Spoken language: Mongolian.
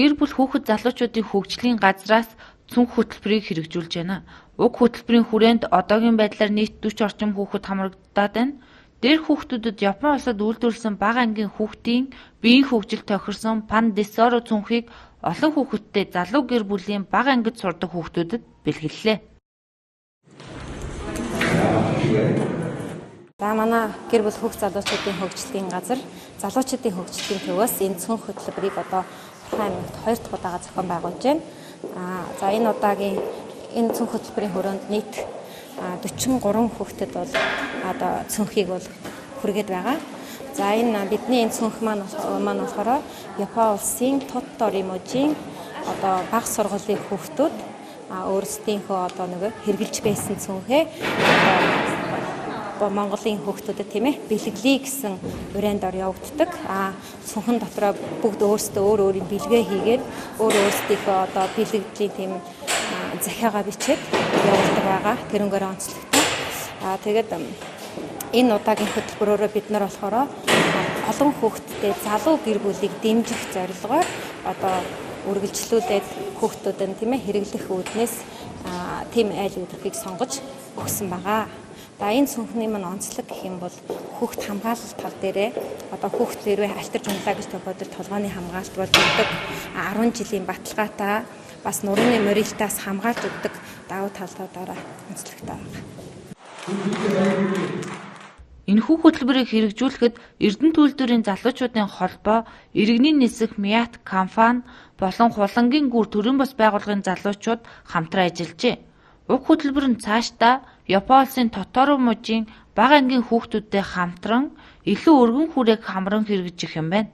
Гэр бүл хүүхэд залуучуудын хөгжлийн газраас цүнх хөтөлбөрийг хэрэгжүүлж байна. Уг хөтөлбөрийн хүрээнд одоогийн байдлаар нийт 40 орчим хүүхэд хамрагдаад байна. Дээрх хүүхдүүдэд Япон улсад үйлдвэрлэсэн бага ангийн хүүхдийн биеийн хөгжилд тохирсон Пандисоро цүнхийг олон хүүхэдтэй залуу гэр бүлийн бага ангид сурдаг хүүхдүүдэд бэлгэллээ. За манай гэр бүл хүүхд залуучуудын хөгжлийн газар залуучуудын хөгжлийн төвөөс энэ цүнх хөтөлбөрийг одоо Бурхан аймагт 2 дахь удаага зохион байгуулж байна. За энэ удаагийн энэ цүнх хөтөлбөрийн хүрээнд нийт 43 хүүхдэд бол одоо цүнхийг бол хүргээд байгаа. За энэ бидний энэ цүнх маань болохоор Япон улсын Тоттори мужийн одоо бага сургуулийн хүүхдүүд өөрсдийнхөө одоо нөгөө хэрэгжилж байсан цүнхээ одоо Монголын хүүхдүүдэд тийм бэлэглэе гэсэн урайнд ор явагддаг. Цүнхэн дотроо бүгд өөрсдөө өөр өөрийн бэлгээ хийгээд өөр өөрсдийнхөө одоо бэлгэдлийн тийм захиагаа бичээд явуулдаг байгаа. Тэрнгээр онцлогтой. Тэгээд энэ удаагийн хөтөлбөрөөрөө бид нар болохоор олон хүүхэдтэй залуу гэр бүлийг дэмжих зорилгоор одоо үргэлжлүүлээд хүүхдүүдэд нь тийм хэрэглэх үүднээс тийм айл өдрөхийг сонгож өгсөн байгаа. За энэ цүнхний маань онцлог гэх юм бол хүүхд хамгаалалт тал дээрээ одоо хүүхд хэрвээ алтарч унлаа гэж тохиолдолд толгойн хамгаалалт болж өгдөг, 10 жилийн баталгаатай бас нурууны морилтаас хамгаалж өгдөг давуу талуудаараа онцлогтой байна. Энэхүү хөтөлбөрийг хэрэгжүүлэхэд Эрдэнэт үйлдвэрийн залуучуудын холбоо, иргэний нисэх Миат компани болон Хулангийн гүр төрийн бус байгууллагын залуучууд хамтран ажиллажээ. Уг хөтөлбөр нь цаашдаа Япон улсын Тоторо мужийн бага ангийн хүүхдүүдтэй хамтран илүү өргөн хүрээг хамран хэрэгжих юм байна.